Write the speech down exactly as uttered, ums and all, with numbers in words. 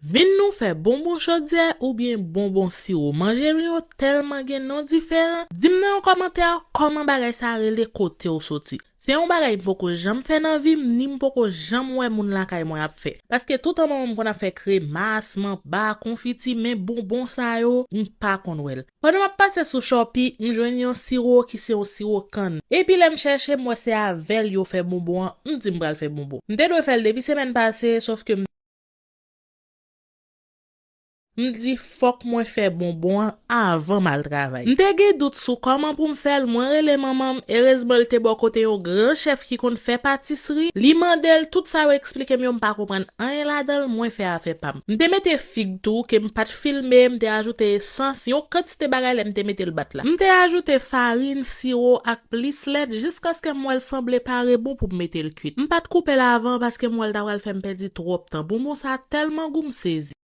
Vin nou fè bonbon chodyè oubyen bonbon siwo. Manje nou yo tèlman gen non diferan. Di m nan yon kòmantè kòman bagay sa rele, kote w soti. Se yon bagay m poko janm fè nan vi m, ni m poko janm wè moun lakay mwen ap fè. Paske toutan manman m konn ap fè kremas, manba, konfiti, men bonbon sa yo, m pa konn wè l. Pandan m ap pase sou Shopee, m jwenn yon siwo ki se yon siwo kann. Epi lè m chèche, m wè se avè l yo fè bonbon an, m di m pral fè bonbon. M te dwe fè l depi semèn pase, sòf ke m M di, "Fòk mwen fè bonbon an avan m al travay." M te gen dout sou kòman pou m fè l, mwen rele manman m, erezman l te bò kote yon gran chèf ki konn fè patisri, li mande l tout sa yo eksplike m yo, m pa konprann anyen ladan l, mwen fè afè pa m. M te mete fig tou, ke m pa t filme, m te ajoute esans, yon kantite bagay lè m te mete l bat la. M te ajoute farin, siwo ak plis lèt, jiskaske m wè l sanble pare bon pou m mete l kwit. M pa t koupe l avan paske m wè l ta pral fè m pèdi twòp tan. Bonbon sa tèlman gou, m sezi.